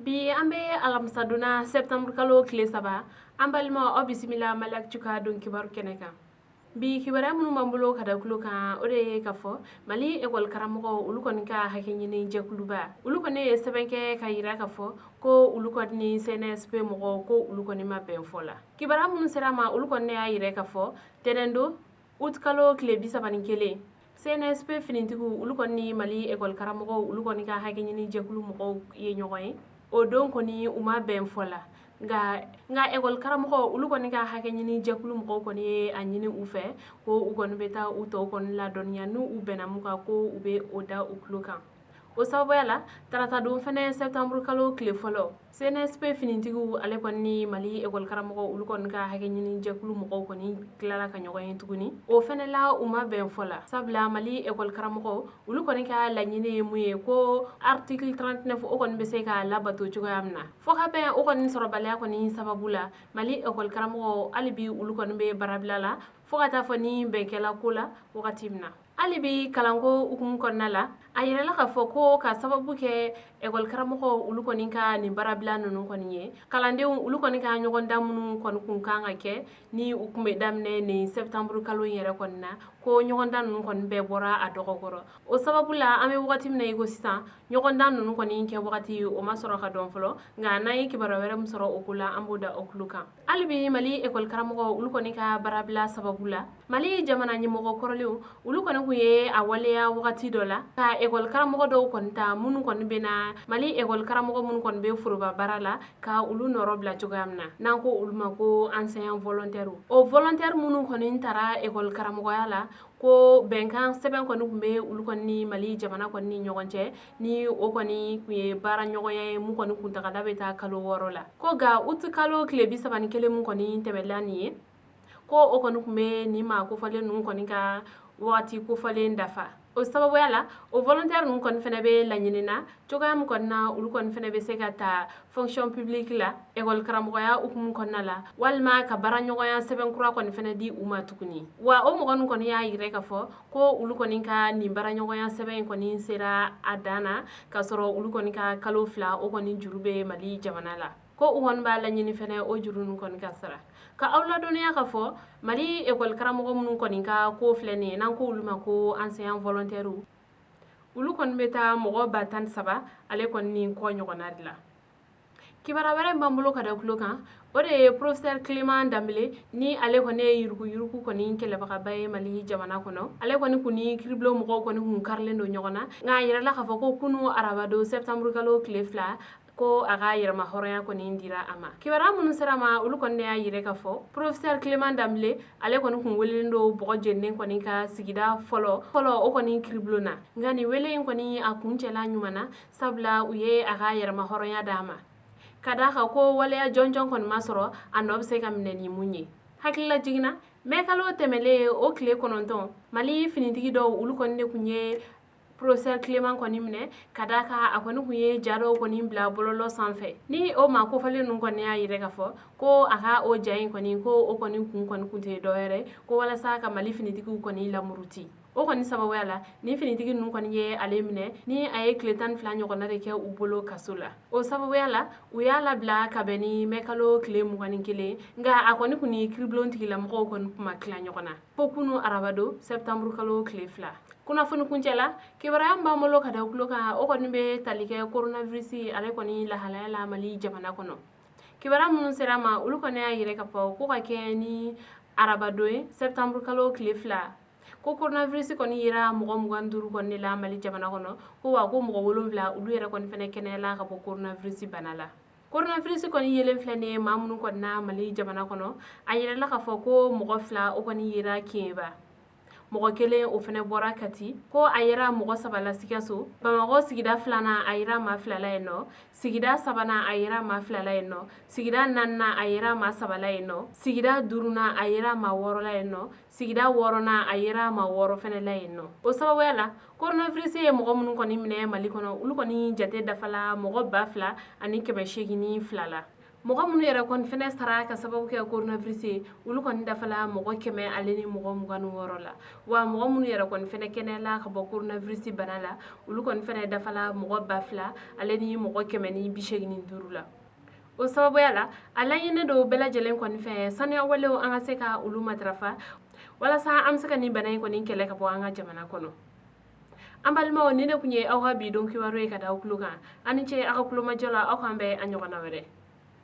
Bi an bɛ alamisadon na, septembre kalo tile 3. An balima, aw bisimila Mali Actu ka don kibaru kɛnɛ kan. Bi kibaruya minnu b'an bolo ka da tulo kan, o de ye ka fɔ Mali ekɔli karamɔgɔ olu kɔni ka hakɛ ɲini jɛkuluba, olu kɔni ye sɛbɛn kɛ ka yira ka fɔ ko olu kɔni ni CNSP mɔgɔw, ko olu kɔni ma bɛn fɔ la. Kibaruya minnu sera ma, olu kɔni y'a yira ka fɔ tɛnɛndon, août kalo tile 31, CNSP finitigiw olu kɔni ni Mali ekɔli karamɔgɔw olu kɔni ka hakɛ ɲini jɛkulu mɔgɔw ye ɲɔgɔn ye. O don kɔni, u ma bɛn fɔ la, nka ekɔli karamɔgɔ olu kɔni ka hakɛ ɲini jɛkulu mɔgɔw kɔni ye a ɲini u fɛ ko u kɔni bɛ taa u tɔw kɔni ladɔnniya, n'u u bɛnna mun kan, ko u bɛ o da u tulo kan. O sababuya la, taratadon fɛnɛ, septembre kalo tile 1, CNSP finitigiw ale kɔni ni Mali ekɔli karamɔgɔ olu kɔni ka hakɛ ɲini jɛkulu mɔgɔw kɔni tilala ka ɲɔgɔn ye tuguni. O fɛnɛ la, u ma bɛn fɔ la, sabula Mali ekɔli karamɔgɔ olu kɔni ka laɲini ye mun ye, ko article 39 o kɔni bɛ se ka labato cogoya min na. Fo ka bɛn o kɔni sɔrɔbaliya kɔni sababu la, Mali ekɔli karamɔgɔ hali bi olu kɔni bɛ baarabila la, fo ka taa fɔ ni bɛnkɛla ko la wagati min na. Hali bi kalanko hukumu kɔnɔna la, a yirala k'a fɔ ko ka sababu kɛ ekɔli karamɔgɔ olu kɔni ka nin baarabila ninnu kɔni ye, kalandenw olu kɔni ka ɲɔgɔndan minnu kɔni kun kan ka kɛ, ni u kun bɛ daminɛ nin septembre kalo in yɛrɛ kɔni na, ko ɲɔgɔndan ninnu kɔni bɛɛ bɔra a dɔgɔkɔrɔ. O sababu la, an bɛ wagati min na i ko sisan, ɲɔgɔndan ninnu kɔni kɛ wagati o ma sɔrɔ ka dɔn fɔlɔ, nka n'an ye kibaruya wɛrɛ min sɔrɔ o ko la, an b'o da o tulo kan. Hali bi Mali ekɔli karamɔgɔ olu kɔni ka baarabila sababu la, Mali jamana ɲɛmɔgɔ kɔrɔlenw olu kɔni kun ye a waleya wagati dɔ la ka ekɔli karamɔgɔ dɔw kɔni ta, minnu kɔni bɛ na Mali ekɔli karamɔgɔ minnu kɔni bɛ foroba baara la, ka olu nɔrɔ bila cogoya min na, n'an ko olu ma ko enseignant volontaire. O volontaire minnu kɔni taara ekɔli karamɔgɔya la, ko bɛnkan sɛbɛn kɔni tun bɛ olu kɔni ni Mali jamana kɔni ni ɲɔgɔn cɛ, ni o kɔni tun ye baara ɲɔgɔnya ye mun kɔni kuntagala bɛ taa kalo 6 la. Ko nka août kalo tile 31 mun kɔni tɛmɛla nin ye, ko o kɔni tun bɛ nin maa kofɔlen ninnu kɔni ka wagati kofɔlen dafa. O sababuya la, o volontaire ninnu kɔni fɛnɛ bɛ laɲini na cogoya min kɔni na, olu kɔni fɛnɛ bɛ se ka ta fonction publique la ekɔli karamɔgɔya hukumu kɔnɔna la, walima ka baara ɲɔgɔnya sɛbɛn kura kɔni fɛnɛ di u ma tuguni. Wa o mɔgɔ ninnu kɔni y'a yira k'a fɔ ko olu kɔni ka nin baara ɲɔgɔnya sɛbɛn in kɔni sera a dan na, k'a sɔrɔ olu kɔni ka kalo 2 o kɔni juru bɛ Mali jamana la, ko u kɔni b'a laɲini fɛnɛ o juru ninnu kɔni ka sara. Ka aw ladɔnniya k'a fɔ Mali ekɔli karamɔgɔ minnu kɔni ka ko filɛ nin ye, n'an ko olu ma ko enseignant volontaire, olu kɔni bɛ taa mɔgɔ 13,000 ale kɔni ni kɔ ɲɔgɔnna de la. Kibaruya wɛrɛ b'an bolo ka da tulo kan, o de ye professeur Clément Dembélé, ni ale kɔni ye yuruguyurugu kɔni kɛlɛbagaba ye Mali jamana kɔnɔ. Ale kɔni kun ni kiribulon mɔgɔw kɔni kun karilen don ɲɔgɔn na, nka a yirala k'a fɔ ko kunu arabadon, septembre kalo tile 2, ko a ka yɛrɛma hɔrɔnya kɔni dira a ma. Kibaruya minnu sera ma, olu kɔni y'a yira k'a fɔ professeur Clément Dembélé ale kɔni kun welelen don bɔgɔ jeninen kɔni ka sigida fɔlɔ fɔlɔ o kɔni kiribulon na. Nka nin wele in kɔni a kuncɛla ɲuman na, sabula u ye a ka yɛrɛma hɔrɔnya d'a ma, ka d'a kan ko waleya jɔnjɔn kɔni ma sɔrɔ a nɔ bɛ se ka minɛ ni mun ye. Hakilila jiginna, mɛ kalo tɛmɛlen o tile 9, Mali finitigi dɔw olu kɔni de kun ye professeur Clément kɔni minɛ, ka d'a kan a kɔni kun ye ja dɔw kɔni bila bɔlɔlɔ sanfɛ, ni o maa kofɔlen ninnu kɔni y'a yira k'a fɔ ko a ka o ja in kɔni, ko o kɔni kun kɔni kun tɛ dɔwɛrɛ ko walasa ka Mali finitigiw kɔni lamuruti. O kɔni sababuya la, ni finitigi ninnu kɔni ye ale minɛ, ni a ye tile 12 ɲɔgɔnna de kɛ u bolo kaso la. O sababuya la, u y'a labila ka bɛn ni mɛkalo tile 21, nka a kɔni kun ni kiribulon tigilamɔgɔw kɔni kuma tila ɲɔgɔn na fo kunu arabadon, septembre kalo tile 2. Kunnafoni kuncɛ la, kibaruya min b'an bolo ka da tulo kan, o kɔni bɛ tali kɛ coronavirus ale kɔni lahalaya la Mali jamana kɔnɔ. Kibaruya minnu sera ma, olu kɔni y'a yira k'a fɔ ko ka kɛ ni arabadon ye, septembre kalo tile 2, ko coronavirus kɔni yera mɔgɔ 25 kɔni de la Mali jamana kɔnɔ, ko wa ko mɔgɔ 7 olu yɛrɛ kɔni fɛnɛ kɛnɛyala ka bɔ coronavirus bana la. Coronavirus kɔni yelen filɛ nin ye maa minnu kɔni na Mali jamana kɔnɔ, a yirala k'a fɔ ko mɔgɔ 2 o kɔni yera Kɛɲɛba, mɔgɔ kelen o fɛnɛ bɔra Kati, ko a yera mɔgɔ 3 la Sikaso, Bamakɔ sigida filanan a yera maa 2 la yen nɔ, sigida sabanan a yera maa 2 la yen nɔ, sigida naaninan a yera maa 3 la yen nɔ, sigida duurunan a yera maa 6 la yen nɔ, sigida wɔɔrɔnan a yera maa 6 fɛnɛ la yen nɔ. O sababuya la, coronavirus ye mɔgɔ minnu kɔni minɛ Mali kɔnɔ, olu kɔni jate dafala mɔgɔ 2802 la. Mɔgɔ minnu yɛrɛ kɔni fɛnɛ sara ka sababu kɛ coronavirus ye, olu kɔni dafala mɔgɔ 126 la. Wa mɔgɔ minnu yɛrɛ kɔni fɛnɛ kɛnɛyala ka bɔ coronavirus bana la, olu kɔni fɛnɛ dafala mɔgɔ 2185 la. O sababuya la, a laɲininen don bɛɛ lajɛlen kɔni fɛ, sanuya walew an ka se ka olu matarafa walasa an bɛ se ka nin bana in kɔni kɛlɛ ka bɔ an ka jamana kɔnɔ. An balimaw, ni ne tun ye aw ka bi don kibaru ye ka da aw tulo kan. Aw ni ce aw ka tulomajɔ la. Aw k'an bɛn a ɲɔgɔnna wɛrɛ.